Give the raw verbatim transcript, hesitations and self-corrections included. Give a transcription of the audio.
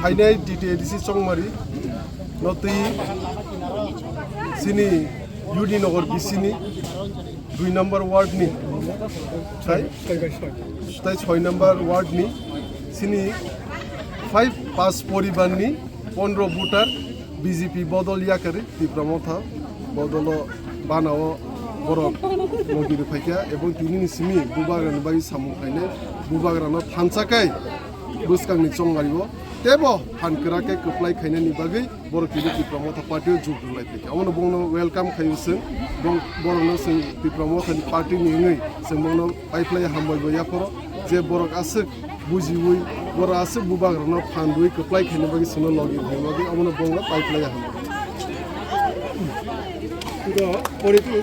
Ainai D T A D C Chongmari no twi chini U D Nagar B C ni dui number ward ni tai tai soi number ward ni chini five pas poribar ni pondro voter B J P bodol yakarwi Tipra Motha bodolo banao borok logi rwphaikha ebong tinini simi bubagrani bagwi samung khainai bubagrano thansa kai bwskangni chongmario tebo phan kwrak khe kwplai khainani bagwi borok tini Tipra Motha party o jug rwlai phaikha. Omono bongno welcome khaio chwng, bong-, borokno chwng Tipra Mothani party ni wngwi chwng bongno paiplai hambai bo yaphoro je borok aswk bujiwi borok aswk bubagrano phan rwi kwplai khaina bagwi chwngno logi rwna bagwi omono bongno paiplai hambai. Pore tu